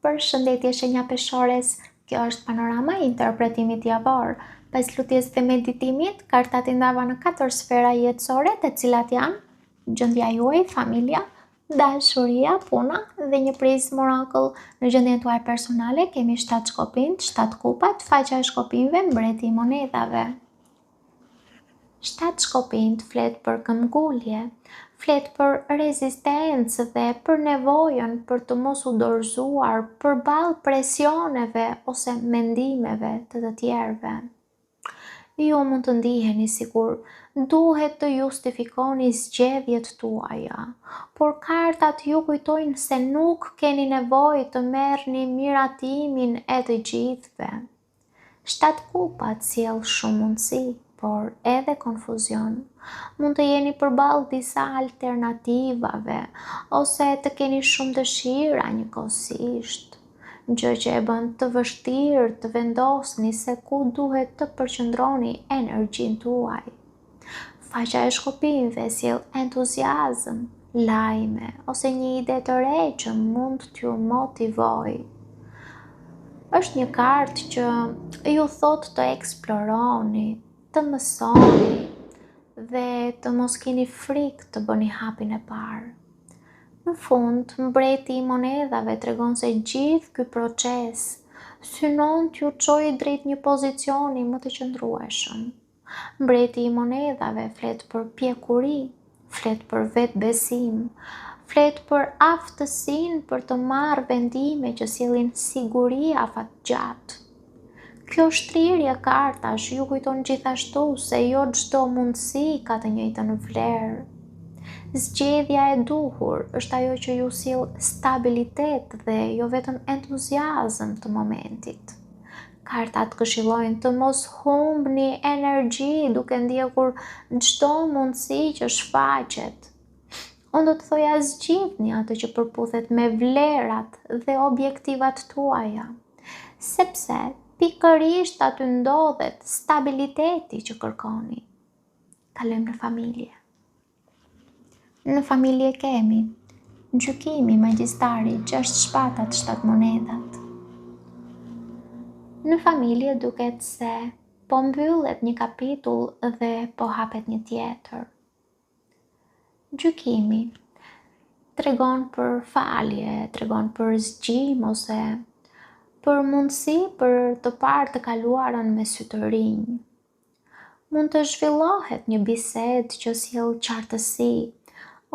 Përshëndetje shenja peshores, kjo është panorama e interpretimit javor. Pas lutjes dhe meditimit, kartat i ndava në katër sfera jetësore, të cilat janë gjendja juaj, familja, dashuria, puna dhe një prizëm orakull. Në gjendjen tuaj personale kemi 7 shkopinjtë, 7 kupat, faqja e shkopinjve, mbreti i monedhave. Shtatë shkopinjtë flet për këmbgulje, flet për rezistencë dhe për nevojën për të mos u dorëzuar përballë presioneve ose mendimeve të të tjerëve. Ju mund të ndiheni sikur duhet të justifikoni zgjedhjet tuaja, por kartat ju kujtojnë se nuk keni nevojë të merrni miratimin e të gjithëve. Shtatë kupat sjell shumë mundësi, por edhe konfuzion. Mund të jeni përballë disa alternativave ose të keni shumë dëshira njëkohësisht, gjë që e bën të vështirë të vendosni se ku duhet të përqendroni energjinë tuaj. Faqja e shkopinjve sjell entuziazëm, lajme ose një ide të re që mund t'ju motivojë. Është një kartë që ju thotë të eksploroni, të mësoni dhe të mos keni frikë të bëni hapin e parë. Në fund, mbreti i monedhave tregon se gjithë ky proces synon t'ju çojë drejt një pozicioni më të qëndrueshëm. Mbreti i monedhave flet për pjekuri, flet për vetëbesim, flet për aftësinë për të marrë vendime që sjellin siguri afatgjatë. Kjo shtrirje kartash ju kujton gjithashtu se jo çdo mundësi ka të njëjtën vlerë. Zgjedhja e duhur është ajo që ju sjell stabilitet dhe jo vetëm entuziazëm të momentit. Kartat këshillojnë të mos humbni energji duke ndjekur çdo mundësi që shfaqet. Unë do të thoja zgjidhni atë që përputhet me vlerat dhe objektivat tuaja, sepse pikërisht aty ndodhet stabiliteti që kërkoni. Kalojmë në familje. Në familje kemi gjykimi, magjistari, gjashtë shpatat, shtatë monedhat. Në familje duket se po mbyllet një kapitull dhe po hapet një tjetër. Gjykimi tregon për falje, tregon për zgjim ose për mundësi për të parë të kaluarën me sy të rinj. Mund të zhvillohet një bisedë që sjell qartësi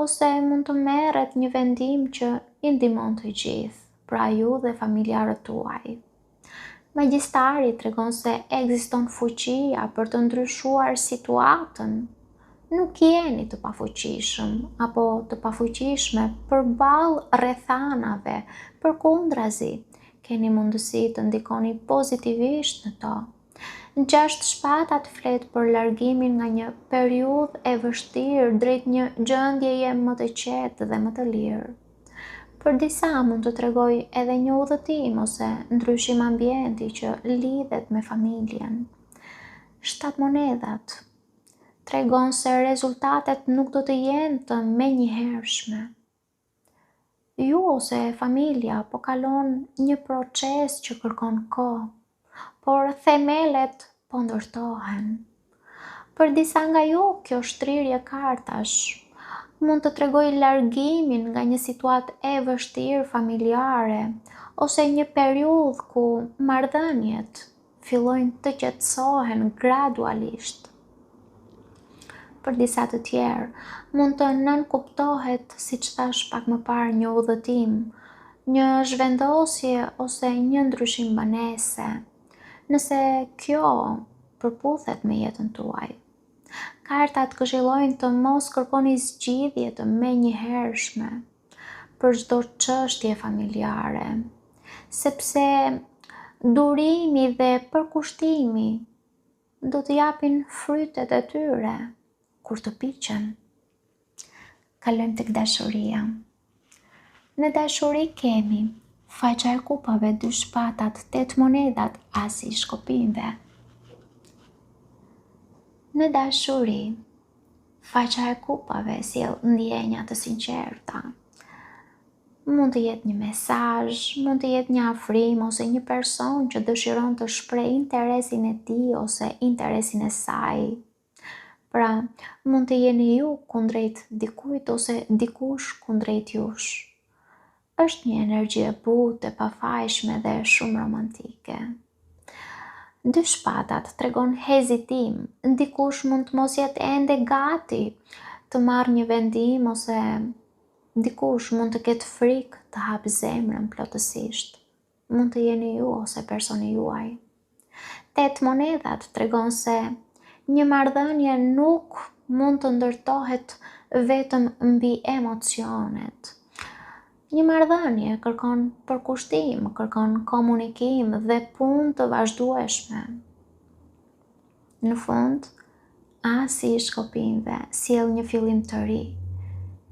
ose mund të merret një vendim që i ndihmon të gjithë, pra ju dhe familjarët tuaj. Magjistari tregon se ekziston fuqia për të ndryshuar situatën. Nuk jeni të pafuqishëm apo të pafuqishme përballë rrethanave, përkundrazi, keni mundësi të ndikoni pozitivisht në to. Gjashtë shpatat flet për largimin nga një periudhë e vështirë drejt një gjendjeje më të qetë dhe më të lirë. Për disa mund të tregojë edhe një udhëtim ose ndryshim ambienti që lidhet me familjen. Shtatë monedhat tregon se rezultatet nuk do të jenë të menjëhershme. Ju ose familja po kalon një proces që kërkon kohë, por themelet po ndërtohen. Për disa nga ju, kjo shtrirje kartash mund të tregojë largimin nga një situatë e vështirë familjare ose një periudhë ku marrëdhëniet fillojnë të qetësohen gradualisht. Për disa të tjerë, mund të nënkuptohet, siç thashë pak më parë, një udhëtim, një zhvendosje ose një ndryshim banese, nëse kjo përputhet me jetën tuaj. Kartat këshillojnë të mos kërkoni zgjidhje të menjëhershme për çdo çështje familjare, sepse durimi dhe përkushtimi do të japin frytet e tyre kur të piqen. Kalojmë tek dashuria. Në dashuri kemi faqja e kupave, dy shpatat, tetë monedhat, asi i shkopinjve. Në dashuri, faqja e kupave sjell ndjenja të sinqerta. Mund të jetë një mesazh, mund të jetë një afrim ose një person që dëshiron të shprehë interesin e tij ose interesin e saj. Pra, mund të jeni ju kundrejt dikujt ose dikush kundrejt jush. Është një energji e butë, e pafajshme dhe shumë romantike. Dy shpatat tregon hezitim, dikush mund të mos jetë ende gati të marrë një vendim ose dikush mund të ketë frikë të hapë zemrën plotësisht. Mund të jeni ju ose personi juaj. Tetë monedhat tregon se një marrëdhënie nuk mund të ndërtohet vetëm mbi emocionet. Një marrëdhënie kërkon përkushtim, kërkon komunikim dhe punë të vazhdueshme. Në fund, asi i shkopinjve sjell një fillim të ri,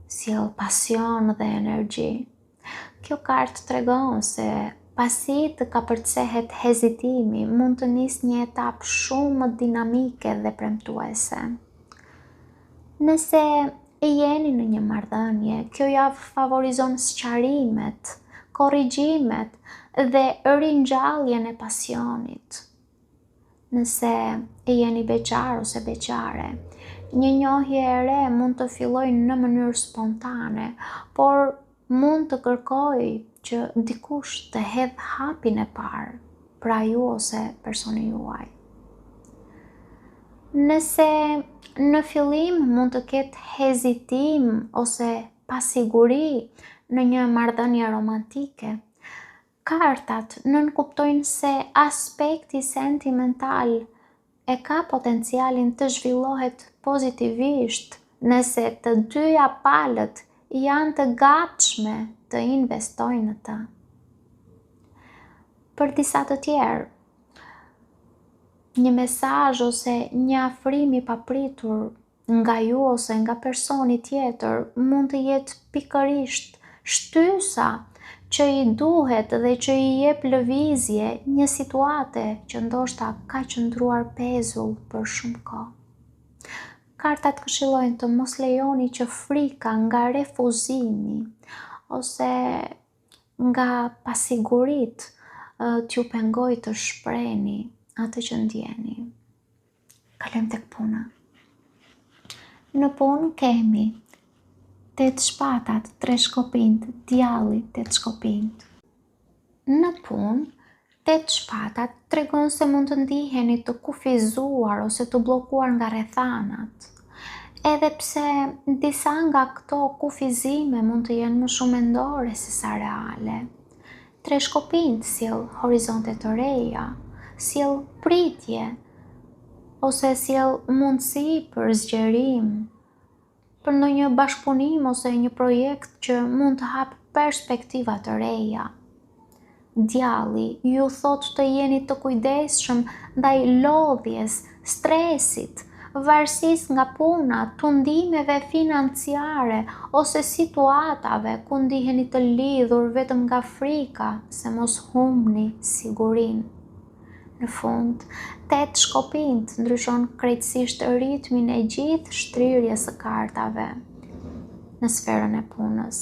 sjell pasion dhe energji. Kjo kartë tregon se pasi të kapërcehet hezitimi, mund të nisë një etapë shumë më dinamike dhe premtuese. Nëse jeni në një marrëdhënie, kjo javë favorizon sqarimet, korrigjimet dhe ringjalljen e pasionit. Nëse jeni beqar ose beqare, një njohje e re mund të fillojë në mënyrë spontane, por mund të kërkojë që dikush të hedhë hapin e parë, pra ju ose personi juaj. Nëse në fillim mund të ketë hezitim ose pasiguri në një marrëdhënie romantike, Kartat nënkuptojnë se aspekti sentimental e ka potencialin të zhvillohet pozitivisht nëse të dyja palët janë të gatshme të investojnë në të. Për disa të tjerë, një mesazh ose një afrim i papritur nga ju ose nga personi tjetër mund të jetë pikërisht shtysa që i duhet dhe që i jep lëvizje një situate që ndoshta ka qëndruar pezull për shumë kohë. Kartat këshillojnë të mos lejoni që frika nga refuzimi ose nga pasiguritë t'ju pengojë të shprehni atë që ndjeni. Kalojmë tek puna. Në punë kemi tetë shpatat, tre shkopinjtë, djalli, tetë shkopinjtë. Në punë, tetë shpatat tregon se mund të ndiheni të kufizuar ose të bllokuar nga rrethanat. Edhe pse disa nga këto kufizime mund të jenë më shumë mendore sesa reale. Tre shkopinjtë sjell horizonte të reja, sjell pritje ose sjell mundësi për zgjerim, për ndonjë bashkëpunim ose një projekt që mund të hapë perspektiva të reja. Djalli ju thotë të jeni të kujdesshëm ndaj lodhjes, stresit, varësisë nga puna, tundimeve financiare ose situatave ku ndiheni të lidhur vetëm nga frika se mos humbni sigurinë. Në fund, tetë shkopinjtë ndryshon krejtësisht ritmin e gjithë shtrirjes së kartave në sferën e punës,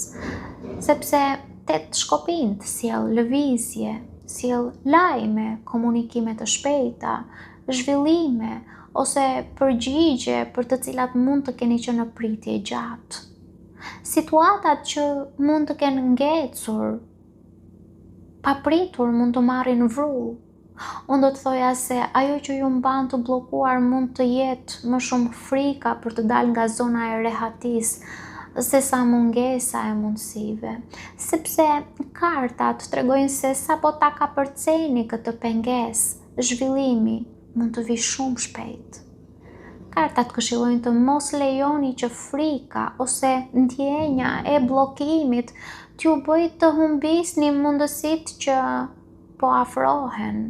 sepse tetë shkopinjtë sjell lëvizje, sjell lajme, komunikime të shpejta, zhvillime ose përgjigje për të cilat mund të keni qenë në pritje gjatë. Situatat që mund të kenë ngecur papritur mund të marrin vrull. Unë do të thoja se ajo që ju mban të bllokuar mund të jetë më shumë frika për të dalë nga zona e rehatisë sesa mungesa e mundësive, sepse kartat tregojnë se sapo ta kapërceni këtë pengesë, zhvillimi mund të vijë shumë shpejt. Kartat këshillojnë të mos lejoni që frika ose ndjenja e bllokimit t'ju bëjë të humbisni mundësitë që po afrohen.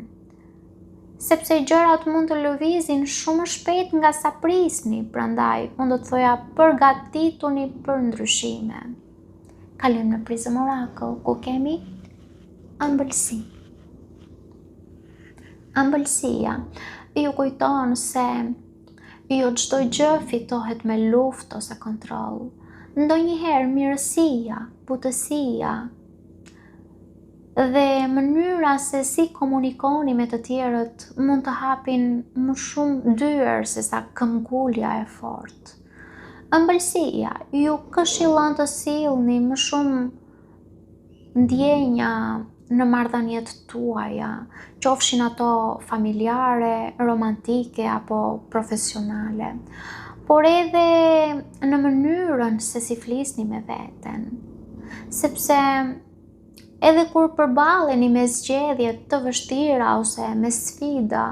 Sepse gjërat mund të lëvizin shumë më shpejt nga sa prisni, prandaj unë do të thoja përgatituni për ndryshime. Kalojmë në Prism Oracle, ku kemi ëmbëlsi. Ëmbëlsia ju kujton se jo çdo gjë fitohet me luftë ose kontroll. Ndonjëherë mirësia, butësia Dhe mënyra se si komunikoni me të tjerët mund të hapin më shumë dyer sesa këmbgulja e fortë. Ëmbëlsia ju këshillon të sillni më shumë ndjenja në marrëdhëniet tuaja, qofshin ato familjare, romantike apo profesionale, por edhe në mënyrën se si flisni me veten. Sepse edhe kur përballeni me zgjedhje të vështira ose me sfida,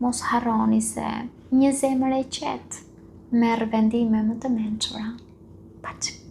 mos harroni se një zemër e qetë merr vendime më të mençura. Paçim.